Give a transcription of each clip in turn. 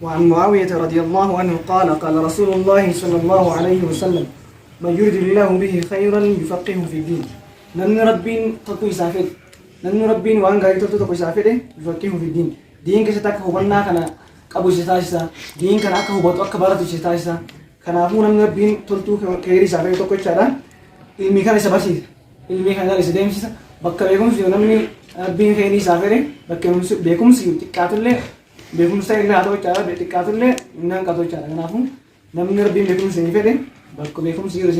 وعن معاوية رضي الله عنه قال قال رسول الله صلى الله عليه وسلم من يرد الله به خيرا يفقهه في الدين. Namni Rabbiin tokko isaa fedhe, namni Rabbiin waan gaarii toltu tokko isaa fedhe, يفقهه في الدين, diin keessatti akka hubannaa kana qabu isa taasisa, diin kana akka hubatu, akka baratu isa taasisa. Kanaafuu namni Rabbiin toltuu kheyrii isaa fedhe tokko jechaadha, ilmii kana isa barsiisa, ilmii kana isa deemsisa. Bakka beekumsi, namni Rabbiin kheyrii isaa fedhe bakka beekumsi xiqqaatullee, beekumsa illee haa ta'u jechaadha, xiqqaatullee inni hanqatu jechaadha. Kanaafuu namni Rabbiin beekumsa hin fedhe bakka beekumsi jiru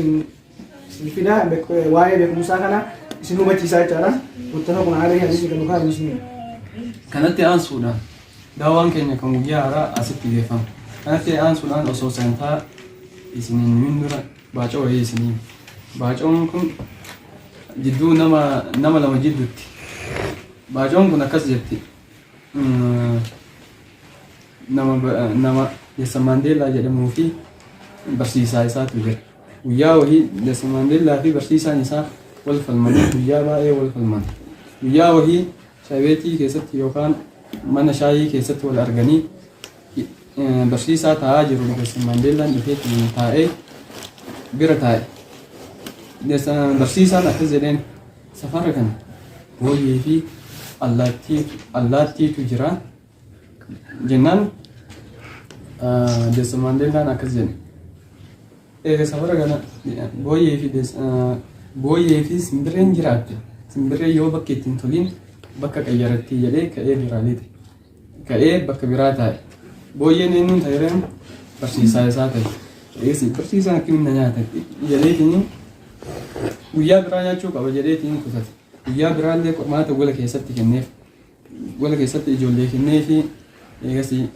isin fida, waa'ee beekumsaa kana isin hubachiisaa jechaadha. متفق عليه, hadiisi kan Bukhari Muslim. Kanatti aansuudhaan daawaan keenya kan guyyaa haaraa asitti geeffama. Kanatti aansuudhaan osoo sagantaa isiniin himin dura baacoo wayii isinii. Baacoon kun jidduu nama lama jidduutti. Baacoon kun akkas jetti. Nama Nelson Maandeellaa jedhamuu fi barsiisaa isaatu jira. Guyyaa wahii Nelson Maandeellaa fi barsiisaan isaa wal falmanii, guyyaa baay'ee wal falman. Guyyaa wahii shaayibeetii keessatti yookaan mana shaayii keessatti wal arganii, barsiisaa taa'aa jiru Nelson Maandeellaan dhufee taa'ee bira taa'e. Barsiisaan akkas jedheen: "Safara kana booyyee fi allaattiitu jira" jennaan, Nelson Maandeellaan akkas jedhe: "Eega safara kana booyyee fi simbirreen jiraatte, simbirree yoo bakka ittiin toliin bakka qayyaratti" jedhee ka'ee biraa lixe. Ka'ee bakka biraa taa'e. Booyyeen eenyuun ta'e? Barsiisaa isaa ta'e. Eegasi barsiisaan akkamiin na nyaata jedheetiin guyyaa biraa nyaachuu qaba jedheetiin kutate. Guyyaa biraallee qormaata gola keessatti kenneef. Gola keessatti ijoollee kennee fi eegasi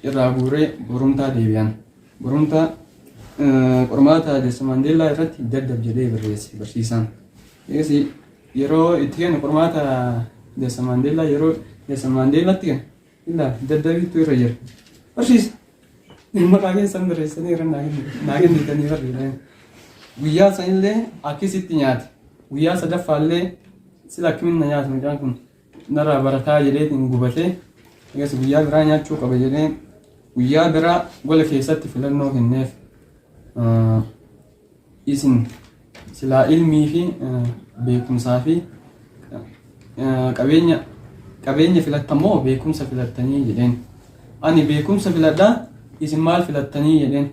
irraa guuree borumtaa deebi'an. Borumtaa qormaata Nelson Maandeellaa irratti "daddab" jedhee barreesse barsiisaan. Eegasi yeroo itti kennu qormaata Nelson Maandeellaa, yeroo Nelson Maandeellaatti kennu, illaa daddabiitu irra jira. "Barsiisa, maqaa keessan barreessanii irra naa kennitanii barreessan." Guyyaa sanillee akkasitti nyaate. Guyyaa sadaffaallee sila akkamiin na nyaata mucaan kun, narraa barataa jedheetiin gubatee, egas guyyaa biraa nyaachuu qaba jedhee guyyaa biraa gola keessatti filannoo kenneef. "Isin silaa ilmii fi beekumsaa fi qabeenya filattamoo beekumsa filattanii?" jedheen. "Ani beekumsa filadhaa, isin maal filattanii?" jedheen.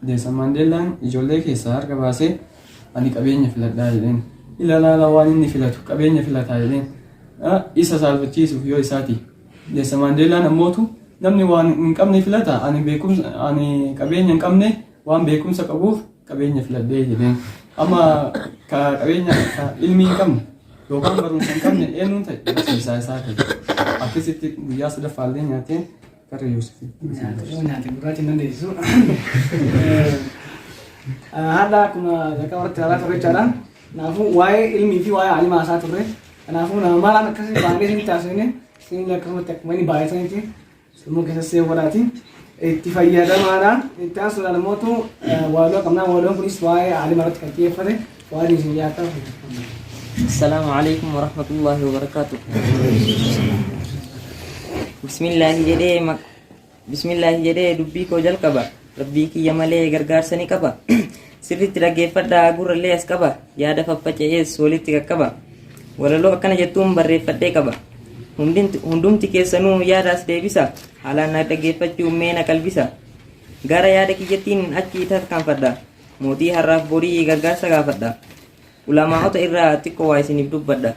Nelson Maandeellaan ijoollee keessaa harka baasee, "Ani qabeenya filadhaa" jedheen. "Ilaalaala, waan inni filatu, qabeenya filataa" jedheen. Isa saalfachiisuuf yoo isaati. Nelson Maandeellaan ammootu, "Namni waan hin qabne filata, ani beekumsa, ani qabeenya hin qabne, waan beekumsa qabuuf qabeenya filadhee" jedheen. Amma ka qabeenya, ka ilmii hin qabne yookaan barumsa hin qabne eenyuun ta'e? Barsiisaa isaa ta'e. Akkasitti guyyaa sadaffaallee nyaatee gara Yuusufitti. Nyaate gurraacha hin dandeessisu. Haadha akkuma jalqaba irratti ilaalaa turre jechaadha. Kanaafuu waa'ee ilmii fi waa'ee alimaa isaa turre. Kanaafuu nama maalaan akkasii baay'ee isinitti haasofne, isin akkasumatti akkuma inni baay'atanitti sammuu keessa seef godhaati. Itti fayyadamaadha. Itti aansuudhaan immoo walaloo qabnaa. Walaloon kunis waa'ee alima irratti kan xiyyeeffate waan isin dhiyaatan. السلام عليكم ورحمة الله وبركاته. بسم الله jedhee بسم الله jedhee dubbii koo jalqaba. Rabbii kiyya malee gargaarsa ni qaba. Sirriitti dhaggeeffadhaa, gurrallee as qaba. Yaada faffaca'ees walitti qaqqaba. Walaloo akkana jettuun barreeffadhee qaba. Hundumti keessanuu yaada as deebisa. Haalaan na dhaggeeffachuu mee na qalbisa. Gara yaada kiyyattiin achi tarkaanfadha. Mootii har'aaf borii gargaarsa gaafadha. Ulamaa'ota irraa xiqqoo waa isiniif dubbadha.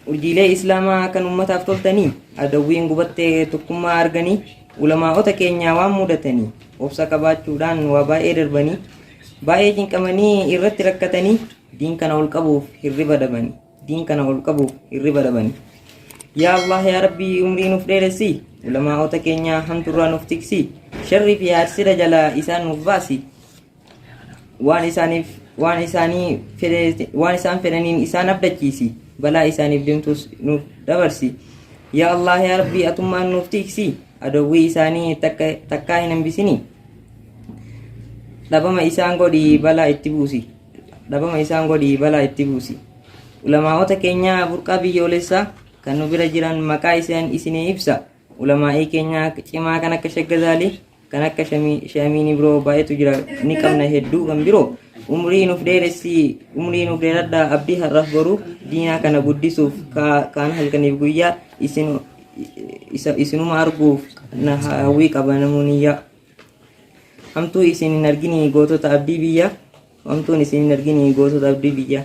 Urjiilee Islaamaa kan ummataaf toltanii, adawwiin gubattee tokkummaa arganii, ulamaa'ota keenyaa waan mudatanii, obsa qabaachuudhaan waa baay'ee darbanii, baay'ee cinqamanii irratti rakkatanii, diin kana ol qabuuf hirriba dhabanii, diin kana ol qabuuf hirriba dhabanii. Yaa Allah, yaa Rabbii, umrii nuuf dheeressi, ulamaa'ota keenya hamturraa nuuf tiksi, sharrii fi haarsida jalaa isaan nuuf baasi. Waan isaaniif waan isaanii fedhe, waan isaan fedhaniin isaan abdachiisi, balaa isaaniif deemtus nuuf dabarsi. Yaa Allah, yaa Rabbii, atummaan nuuf tiksi, adawwii isaanii takka takkaa hin hambisini, dhabama isaan godhii balaa itti buusi, dhabama isaan godhii balaa itti buusi. Ulamaa'ota keenyaa burqaa biyyoolessaa kan nu bira jiran maqaa isaan isinii ibsa. Ulamaa'ii keenya cimaa kan akka Sheek Gazaalii, kan akka Shee Amiin Ibroo baay'eetu jira ni qabna hedduu kan biroo. Umrii nuuf dheeressi, umrii nuuf dheeradhaa abdii har'aaf boruu diinaa kana guddisuuf kaan halkaniif guyyaa isin isa isinuma arguuf na hawwii qaba namoonni. Hamtuu isin hin arginii gootota abdii biyyaa. Hamtuun isin hin arginii gootota abdii biyyaa.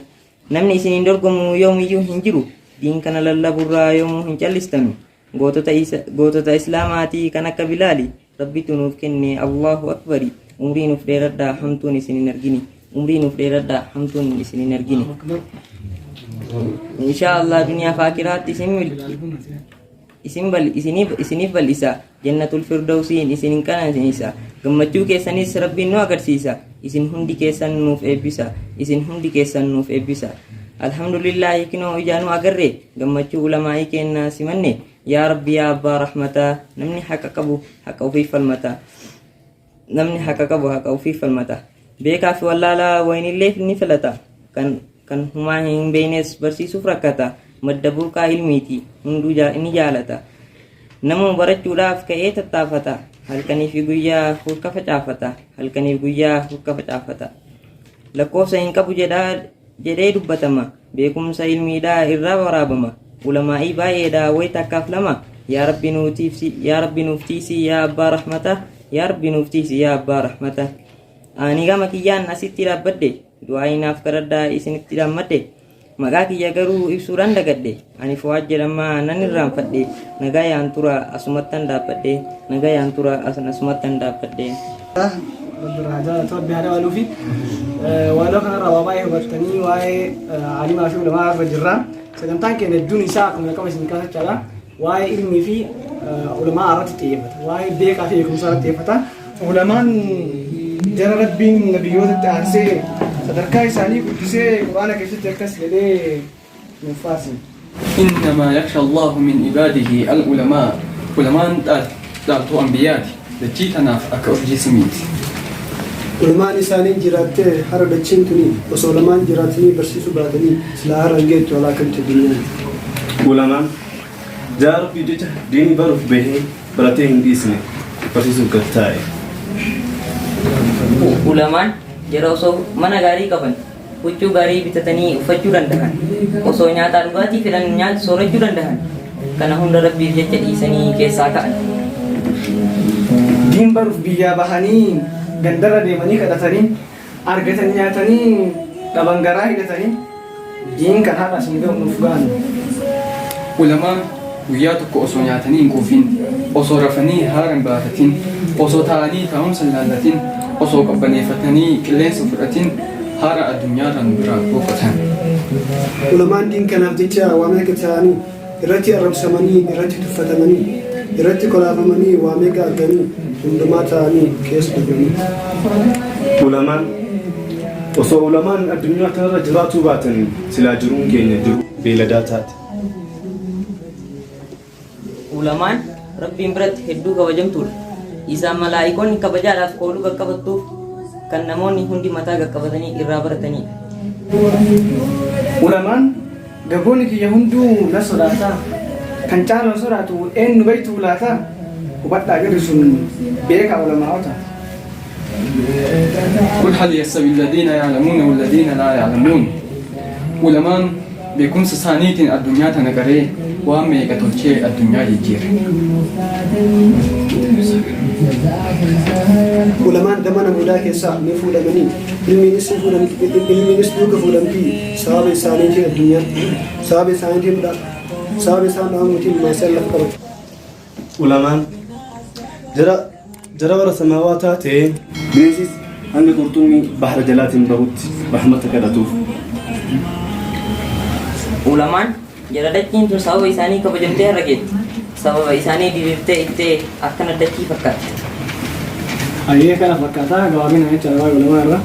Namni isin hin dorgomu yoomiyyuu hin jiru. Diin kana lallaburraa yoomuu hin callistanu. Gootota, isa, gootota Islaamaatii kan akka Bilaali. Rabbitu nuuf kenne Allahu Akbari. Umrii nuuf dheeradhaa hamtuun isin hin argini. Umrii nuuf dheeradhaa hamtuun isin hin argini. Inshaa Allah duniyaa fi akiraatti isin milki. Isin bal, isiniif, isiniif bal'isa. Jannatul Firdawsiin isin hin qananiisa. Gammachuu keessanis Rabbiin nu agarsiisa. Isin hundi keessan nuuf eebbisa. Isin hundi keessan nuuf eebbisa. Alhamdulillaahi kinoo ijaa nu agarre. Gammachuu ulamaa'ii keenna simanne. Yaa Rabbi yaa Abbaa Rahmataa. Namni haqa qabu haqa ofiif falmata. Namni haqa qabu haqa ofiif falmata. Beekaa fi wallaalaa wayinillee ni filata. Kan humaa hin beeknes barsiisuuf rakkata. Madda burqaa ilmiiti. Hunduu ni jaalata. Namuu barachuudhaaf ka'ee tattaafata. Halkanii fi guyyaa hurka facaafata. Halkanii fi guyyaa hurka facaafata. Lakkoofsa hin qabu jedhaa jedhee dubbatama. Beekumsa ilmiidhaa irraa waraabama. Ulamaa'ii baay'eedha way takkaaf lama. Yaa Rabbi nuuf tiisi, yaa Rabbi nuuf tiisi, yaa Abbaa Rahmata. Yaa Rabbi nuuf tiisi, yaa Abbaa Rahmata. Ani gama kiyyaan asitti dhaabbadhe. Du'aa'ii naaf kadhadhaa isinitti dhaammadhe. Maqaa kiyya garuu ibsuudhaan dagadhe. Ani Fu'aad jedhama nan irraanfadhe. Nagayaan tura asumattan dhaabbadhe. Nagayaan tura asumattan dhaabbadhe. Rabbi irraa jaalatu Rabbi haa dabaluufi. Waanoo kanarraa waa baay'ee hubattanii waa'ee alimaa fi ulamaa irra jirra. Sagantaan keenya hedduun isaa akkuma jalqaba isin kaasachaadha. Waa'ee ilmii fi ulamaa irratti xiyyeeffata. Waa'ee beekaa fi beekumsaa irratti xiyyeeffata. Ulamaan jara Rabbiin nabiyyootatti aansee sadarkaa isaanii guddisee Qur'aana keessatti akkas jedhee nuuf faarse. إنما يخشى الله من عباده العلماء. Ulamaan dhaaltuu anbiyaati. Dachii tanaaf akka urjii samiiti. Ulamaan isaanii jiraattee hara dachiin tuni osoo ulamaan jiraatanii barsiisuu baatanii silaa hara hin geettu halaakamte duniyaan. Ulamaan jara Rabbii jecha diinii baruuf bahee baratee hin dhiisne barsiisuuf gad taa'e. Ulamaan jara osoo mana gaarii qaban huccuu gaarii bitatanii uffachuu dandahan. Osoo nyaataa dhugaatii fedhan nyaata soorachuu dandahan. Kana hunda Rabbiif jecha dhiisanii keessaa ka'an. Diin baruuf biyyaa bahanii gandarra deemanii kadhatanii argatan nyaatanii dhaban garaa hidhatanii diin kan har'a isin ga'u nuuf ga'an. Ulamaan guyyaa tokko osoo nyaatanii hin quufin, osoo rafanii haara hin baafatin, osoo taa'anii taa'umsa hin laallatin, osoo qabbaneeffatanii qilleensa fudhatin haara addunyaarraa nu biraa boqotan. Ulamaan diin kanaaf jecha waa meeqa ta'anii irratti arrabsamanii, irratti tuffatamanii, irratti kolaafamanii, waa meeqa arganii, hundumaa ta'anii keessa darbanii. Ulamaan osoo ulamaan addunyaa kanarra jiraatuu baatan silaa jiruun keenya jiru beeladaa taate. Ulamaan Rabbiin biratti hedduu kabajamtuudha. Isaan malaa'ikoonni kabajaadhaaf kooluu qaqqabattuuf kan namoonni hundi mataa qaqqabatanii irraa baratanidha. Ulamaan gabroonni kiyya hunduu na sodaata. Kan caalu sodaatu eenyu beektu laata? Hubadhaa jedhu sun beekaa ulamaa'ota. قل هل يستوي الذين يعلمون والذين لا يعلمون. Ulamaan beekumsa isaaniitiin addunyaa tana qaree waan meeqa tolchee addunyaa jijjiire. Ulamaan zamana boodaa keessaa ni fuudhamanii ilmiinis ni fuudhamti, ilmiinis duuka fuudhamti sababa isaaniitiin addunyaan sababa isaaniitiin sababa isaan dhaamuutiin maasiyaan lafa qabatu. Ulamaan jara warra samaawaataa ta'ee bineensis hanga qurxummii bahara jalaatiin bahutti rahmata kadhatuuf. Ulamaan jara dachiin tun sababa isaanii kabajamtee har'a geette. Sababa isaanii diriirtee ittee akkana dachii fakkaatti. Hayyee, kana fakkaataa gabaabina jecha waa'ee ulamaa irra.